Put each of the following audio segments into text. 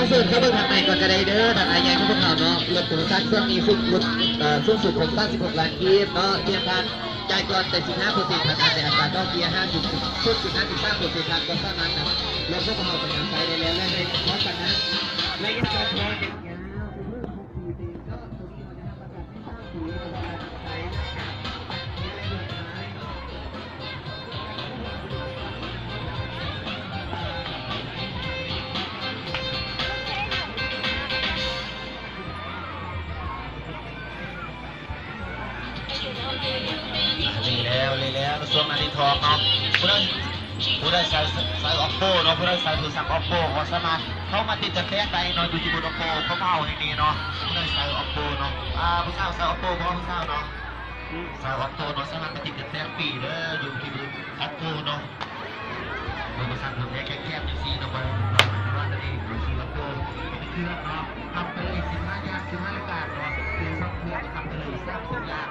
Các bạn, các bạn hãy nhảy cho Phúc Hào nó, lượt của Hùng Sắt Xuân Nghi Phúc, lượt, ờ, Xuân Sụp Hùng Sắt Phúc Lan Kim nó, chiến thắng chạy còn tại xin hát của tỉnh Hà Nam để an toàn đó kia ha, Xuân Sụp, Xuân Sụp hát, Xuân Sụp hát, còn sát màn đó. Lượt Phúc Hào phải làm sai để leo lên đây, có sẵn ha. Lấy cái con thôi. Li lawm, li lawm, xuab na li thom no. Puas dawb, puas dawb xaws, xaws oppo no, puas dawb xaws tus xav oppo ho xab mas. Thaub mas tim teb tais no yus tsis muaj oppo, thaub mas hauv heev li no. Puas dawb xaws oppo no. Puas xav xaws oppo, puas xav no. Xaws oppo no xab mas tim teb pim lawm yus tsis muaj oppo no. Puas xav tus neb kev kiab yus xaws no, puas xav tus neb kev kiab yus xaws oppo. Tus kiab no, tau peb lij xib hmab yaj, xib hmab laj kam no, tus xav kiab tau peb lij xab xib yaj.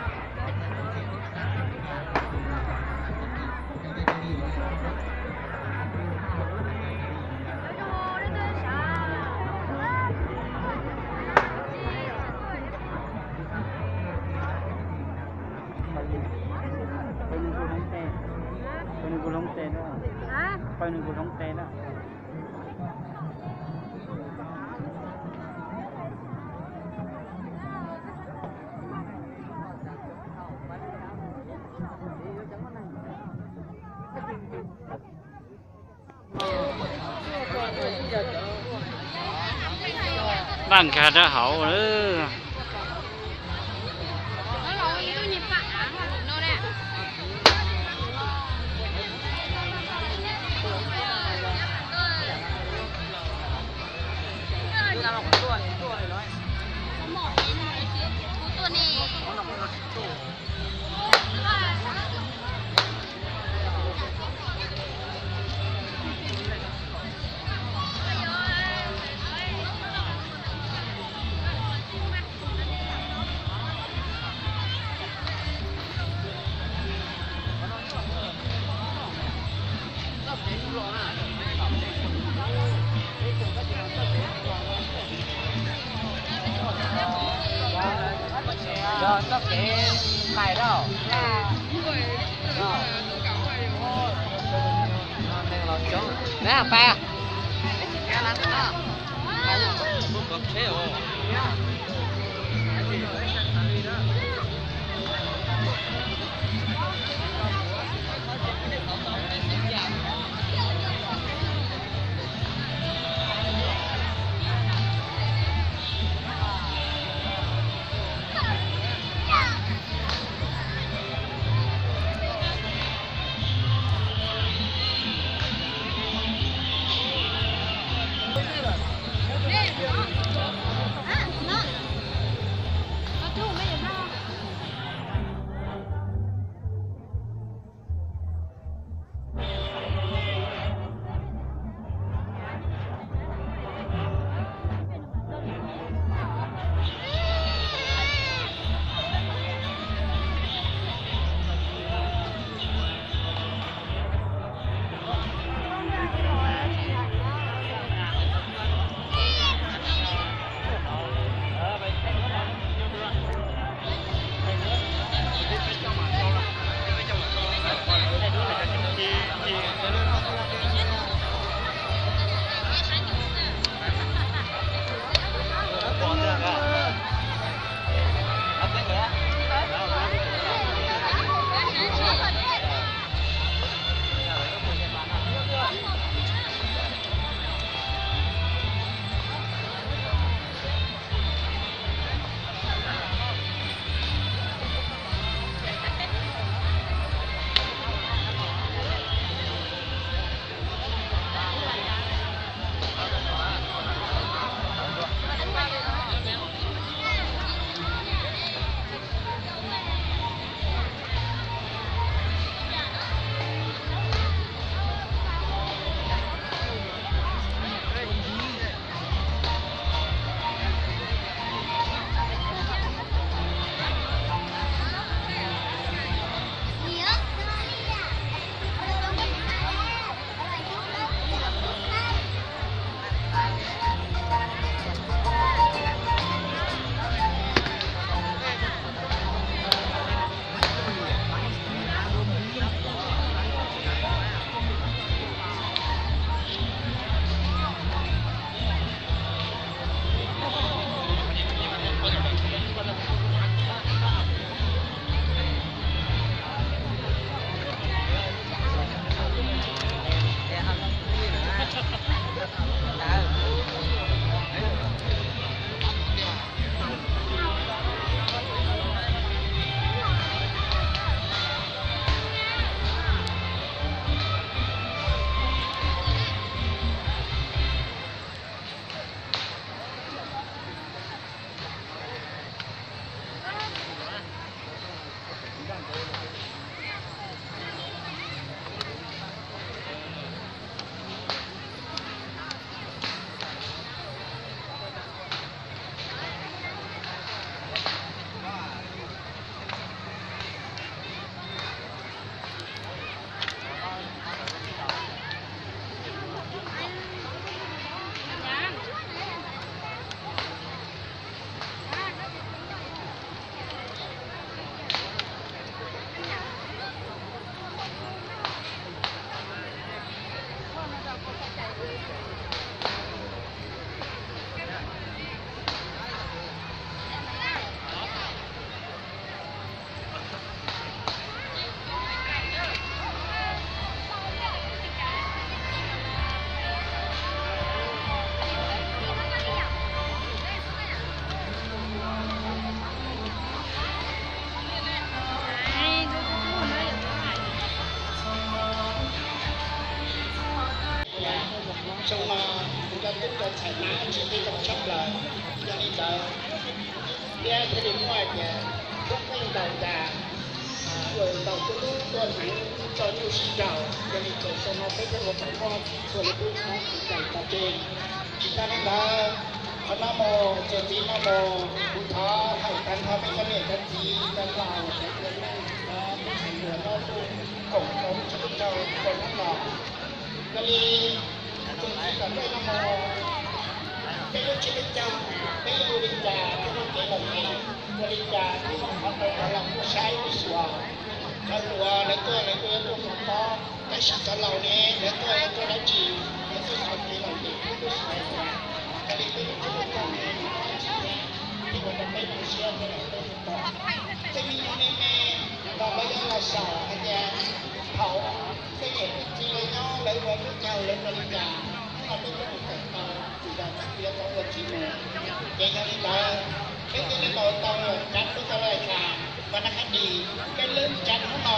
Pawg nws kuj hloov tes, pawg nws kuj hloov tes na, pawg nws kuj hloov tes na. Npaj nkag rau hauv lawm. Hnav tsis qi zoo tshaj plaws. Yog li ntawd, thiab thiaj li muaj tias khub qeej ntaus cas, ua ntaus tuaj lub tuaj hneev tso nyuj sib nraus. Yog li ces xyoo no peb thiaj ua tau muaj txhua leej tub Hmoob tus cais tso tseg. Tsis tas li ntawd, qhov no mus txuas ntxiv no mus, kuv thov hawm tag nrho peb cov niam cov txiv cov laus sawv daws, peb sawv daws nyob tuaj koom rau lub tsib lub caug rau hnub no. Yog li txuas ntxiv tom ntej no mus, peb lub tsib lub caug, peb yuav ua li cas thiaj muaj kev lom zem, ua li cas thiaj muaj qhov tau cov laus tuaj saib tuaj xyuas. Cov hluas lawv tuaj lawv kuj yuav tuaj xyuas tob, tab sis cov laus ne lawv tuaj lawv tuaj dab tsi? Lawv tuaj xyuas kev lom zem thiab tuaj xyuas hais tias yog li peb lub tsib lub caug ne muaj dab tsi thiab, thiaj ua rau peb zoo siab thiab lawv tuaj xyuas tob. Tej me nyuam me me los lawv yuav los xyaum hais tias thaum tej niam tej txiv lawv nyob lawv ua lub caug lawv ua li cas, hnub no peb tuaj mus kawm tau tus yog yuav tau ua txiv mus. Ces yog li ntawd, peb thiaj li ntaus tau cav peb cov lais kas Vas Nab Khab Dis, peb lub cav hnub no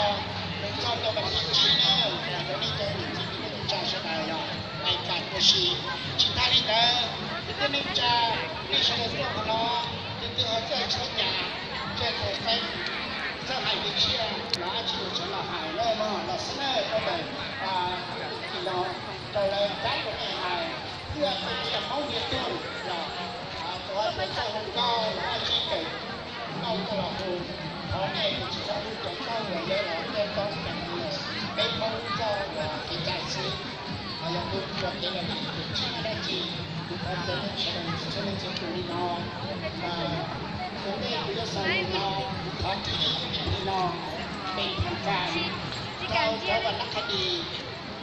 mus txog rau vas thib tsib na, rau nej cov niam txiv kwv tij neej tsa sawv daws yog lais kas ua si. Tsis tas li ntawd, kwv tij neej tsa, nej sawv daws tuaj qhov no, tus twg ho txawj txhua cas, txawj tus qeej, txawj hais kev tshiab los dab tsi los sawv los hais na mog, los xwb na rau ntawm tim no, rau lawv cab rau nej hais, thiaj peb cov Hmoob ntiag tug los, tus ho txawj hu nkauj los dab tsi kawm nkauj tuaj los hu, thov nej tsis txhob hu cov nkauj uas yog los ntiag tug, peb Hmoob txoj uas kev cai xwb. Yog kuv ua kev lom zem tus tsis muaj dab tsi, kuv thov caw nej sawv daws txhua leej txhua tus li no. Tus ntej kuv yuav xaus li no, kuv thov qhib ib pliag li no, pem thaj kas rau cov Vas Nab Khab Dis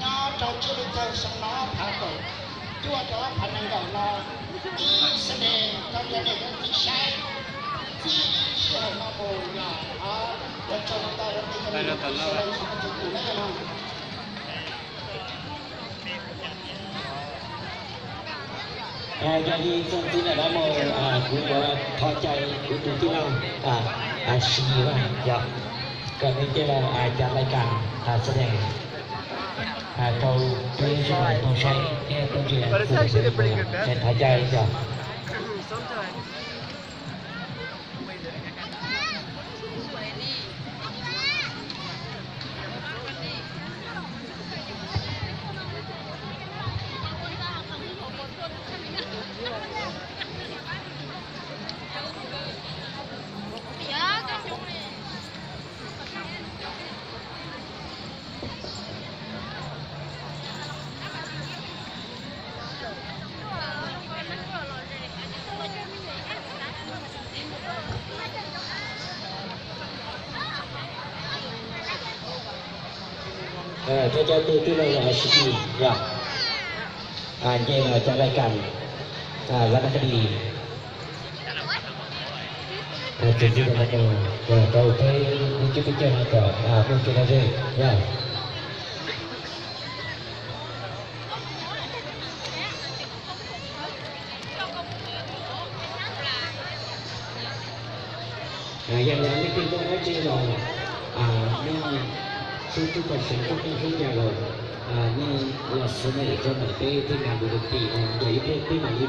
nyob rau tsib lub caug xyoo no phav kaum cuaj rau ob phav nees nkaum no, ib xees rau cov niam cov txiv saib, txij sij hawm no mus los thov ua tsaug ntau rau peb cov niam cov txiv sawv daws txhua leej txhua tus na yog no. Yog li txuas ntxiv ntawm no mus, kuv yuav thov caw kuv tus tij laug Siv Yis Vaj yog kom nws coj los cav lais kas xab dees rau peb sawv daws tau saib thiab tau ntsia, thov caw yog. Thov caw tus tij laug Siv Yis yog nce los cav lais kas Vas Nab Khab Dis. Txuas ntxiv ntawm no mus rau peb lub tsib peb caug no kom muaj kev lom zem yog. Yog li leej twg muaj dab tsi los nej xub tub paj seev tub paj seev ncaj los nej los xwb na, rau ntawm peb thiaj mam li ua tim, yog ib pliag peb mam li